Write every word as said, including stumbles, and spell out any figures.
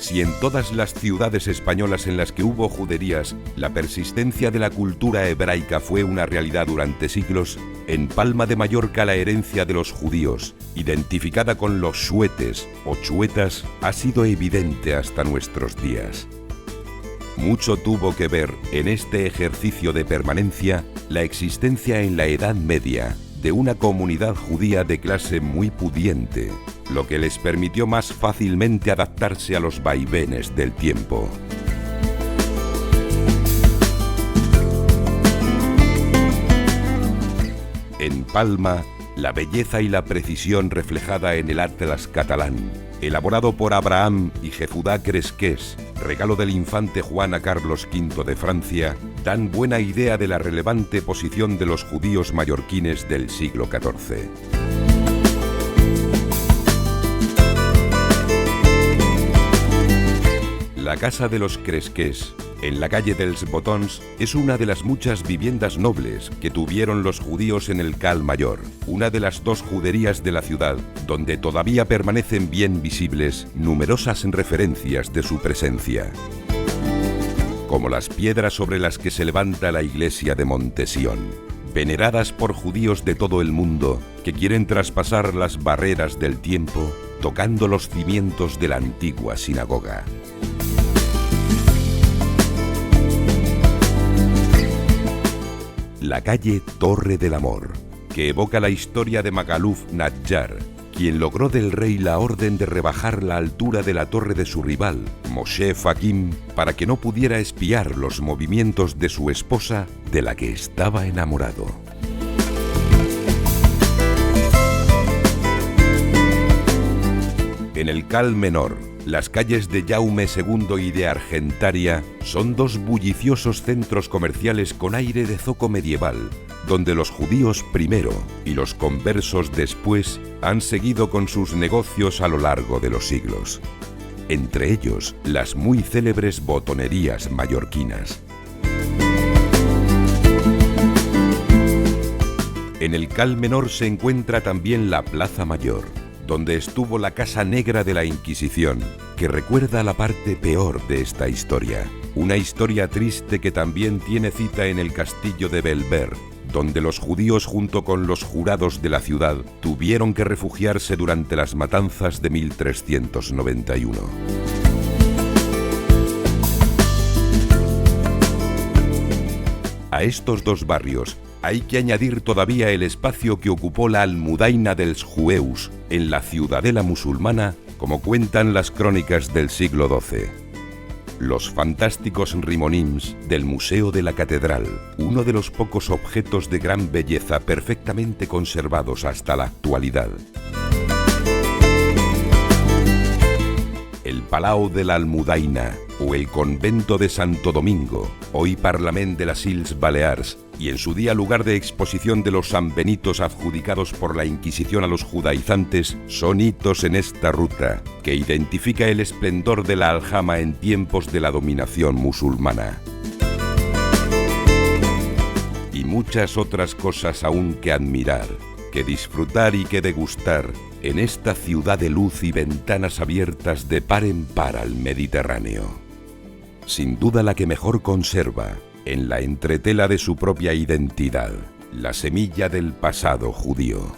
Si en todas las ciudades españolas en las que hubo juderías la persistencia de la cultura ebraica fue una realidad durante siglos, en Palma de Mallorca la herencia de los judíos, identificada con los shuetes o chuetas, ha sido evidente hasta nuestros días. Mucho tuvo que ver en este ejercicio de permanencia la existencia en la Edad Media de una comunidad judía de clase muy pudiente, lo que les permitió más fácilmente adaptarse a los vaivenes del tiempo. En Palma, la belleza y la precisión reflejada en el Atlas catalán, elaborado por Abraham y Jefudá Cresques, regalo del infante Juan a Carlos quinto de Francia, dan buena idea de la relevante posición de los judíos mallorquines del siglo catorce. La casa de los Cresques, en la calle dels Botons, es una de las muchas viviendas nobles que tuvieron los judíos en el Cal Mayor, una de las dos juderías de la ciudad, donde todavía permanecen bien visibles numerosas referencias de su presencia, como las piedras sobre las que se levanta la iglesia de Montesión, veneradas por judíos de todo el mundo que quieren traspasar las barreras del tiempo tocando los cimientos de la antigua sinagoga. La calle Torre del Amor, que evoca la historia de Magaluf Nadjar, quien logró del rey la orden de rebajar la altura de la torre de su rival, Moshe Fakim, para que no pudiera espiar los movimientos de su esposa, de la que estaba enamorado. En el Cal Menor, las calles de Jaume segundo y de Argentaria son dos bulliciosos centros comerciales con aire de zoco medieval, donde los judíos primero y los conversos después han seguido con sus negocios a lo largo de los siglos. Entre ellos, las muy célebres botonerías mallorquinas. En el Cal Menor se encuentra también la Plaza Mayor, donde estuvo la Casa Negra de la Inquisición, que recuerda la parte peor de esta historia. Una historia triste que también tiene cita en el castillo de Belver, donde los judíos, junto con los jurados de la ciudad, tuvieron que refugiarse durante las matanzas de mil trescientos noventa y uno. A estos dos barrios hay que añadir todavía el espacio que ocupó la Almudaina dels Jueus en la Ciudadela musulmana, como cuentan las crónicas del siglo doce. Los fantásticos rimonims del Museo de la Catedral, uno de los pocos objetos de gran belleza perfectamente conservados hasta la actualidad. El Palau de la Almudaina o el Convento de Santo Domingo, hoy Parlament de las Illes Balears, y en su día lugar de exposición de los sanbenitos adjudicados por la Inquisición a los judaizantes, son hitos en esta ruta que identifica el esplendor de la aljama en tiempos de la dominación musulmana. Y muchas otras cosas aún que admirar, que disfrutar y que degustar en esta ciudad de luz y ventanas abiertas de par en par al Mediterráneo. Sin duda la que mejor conserva, en la entretela de su propia identidad, la semilla del pasado judío.